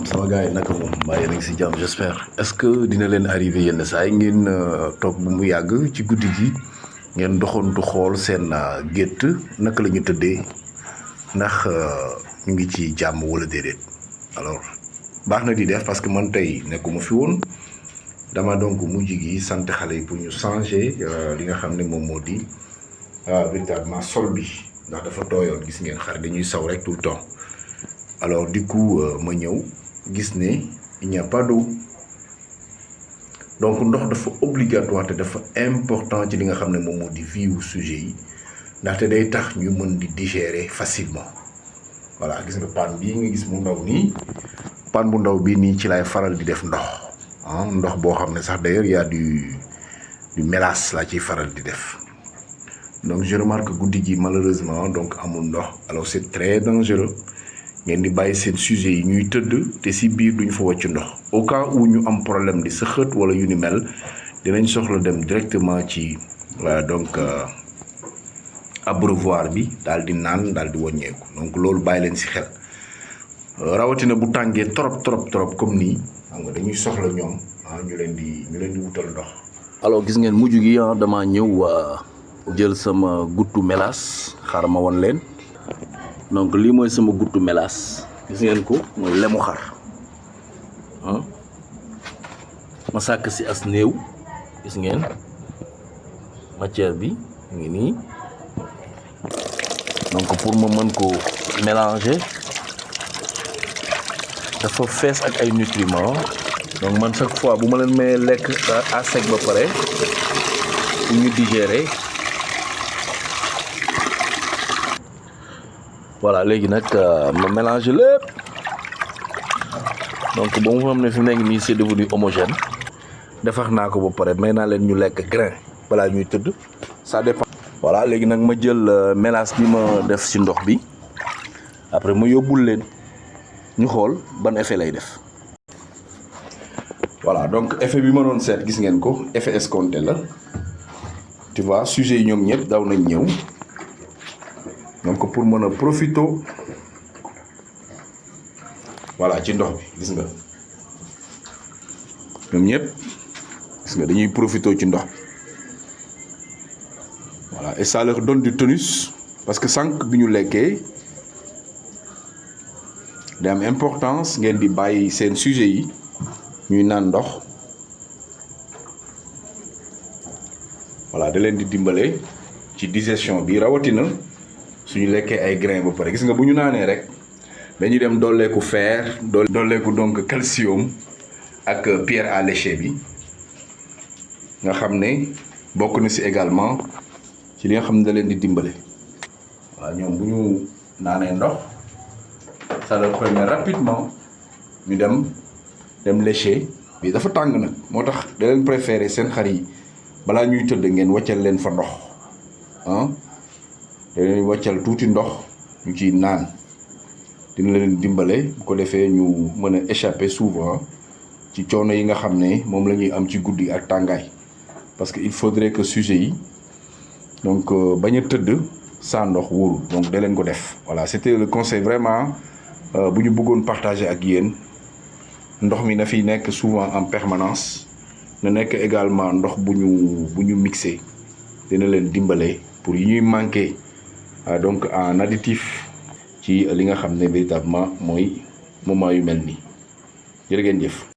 sama gars yi naka moom mbaa yéen a ngi si jàmm j'espère est-ce que dina leen arrivé yenn saa yi ngeen toog bu mu yàgg ci guddi gi ngeen doxantu xool seen gétt naka la ñu tëddee ndax ñu ngi ci jàmm wala déedéet. alors baax na di def parce que man tey nekkuma fi woon dama donc mujj gi sant xale yi pour ñu changer li nga xam ne moom moo di véritablement sol bi ndax dafa tooyoon gis ngeen xar dañuy saw rek tout le temps. alors du coup ma ñëw gis ne il n'y a pas d'eau donc ndox dafa obligatoire te dafa important ci li nga xam ne moom moo di vie wu sujet yi ndaxte day tax ñu mën di digérer facilement. voilà gis nga paan bii nga gis mu ndaw nii paan bu ndaw bii nii ci lay faral di def ndox ndox boo xam ne sax d'ailleurs y a du mélasse laa ciy faral di def. donc je remarque guddi gi malheureusement donc amul ndox alors c'est très dangereux ngeen di bàyyi seen sujet yi ñuy tëdd te si biir duñ fa wàcc ndox au cas où ñu am problème di sëxët wala yu ni mel dinañ soxla dem directement ci donc abreuvoir bi daal di naan daal di wàññeeku donc loolu bàyyi leen si xel rawatina bu tàngee trop comme nii xam nga dañuy soxla ñoom ñu leen di wutal ndox. alors gis ngeen mujj gi dama ñëw jël sama guttu mélasse xaar ma won leen. donc lii mooy sama guttu mélasse gis ngeen ko mooy lemu xar ma sàkk si as néew gis ngeen matière bi ngi nii donc pour ma mën ko mélanger dafa fees ak ay nutriments donc man chaque fois bu ma leen may lekk à sec ba pare pour ñu digérer. voilà léegi nag ma mélange lépp donc ba mu xam ne fi mu nekk nii c'est devenu homogène defar naa ko ba pare may naa leen ñu lekk grain balaa ñuy tëdd ça dépend. voilà léegi nag ma jël mélange bi ma def ci ndox bi après ma yóbbul leen ñu xool ban effet lay def. voilà donc effet bi ma doon seet gis ngeen ko effet escompté la tu vois sujet yi ñoom ñëpp daw nañ ñëw. donc pour mën a profité voilà ci ndox bi gis nga ñoom ñëpp gis nga dañuy profité ci ndox bi voilà et ça leur donne du tonus parce que sànq bi ñu lekkee day am importance ngeen di bàyyi seen sujet yi ñuy naan ndox voilà da leen di dimbale ci digestion bi rawatina. suñu lekkee ay grains ba pare gis nga bu ñu naanee rek dañuy dem dolleeku fer dolleeku donc calcium ak pierre à lécher bi nga xam ne bokk na ci également ci li nga xam ne da leen di dimbale. waaw ñoom bu ñu naanee ndox ça leur permet rapidement ñu dem lécher bi dafa tàng nag moo tax da leen préférer seen xar yi balaa ñuy tëdd ngeen wàccal leen fa ndox dañuy wàccal tuuti ndox ñu ciy naan dina leen dimbale bu ko defee ñu mën a échapper souvent ci coono yi nga xam ne moom la ñuy am ci guddi ak tàngaay parce que il faudrait que sujet yi donc bañ a tëdd sans ndox wóorul donc da leen ko def. voilà c'était le conseil vraiment bu ñu bëggoon partager ak yéen ndox mi na fiy nekk souvent en permanence na nekk également ndox bu ñu mixé dina leen dimbale pour yi ñuy manqué. donc en additif ci li nga xam ne véritablement mooy moment yu mel nii jërë ngeen jëf.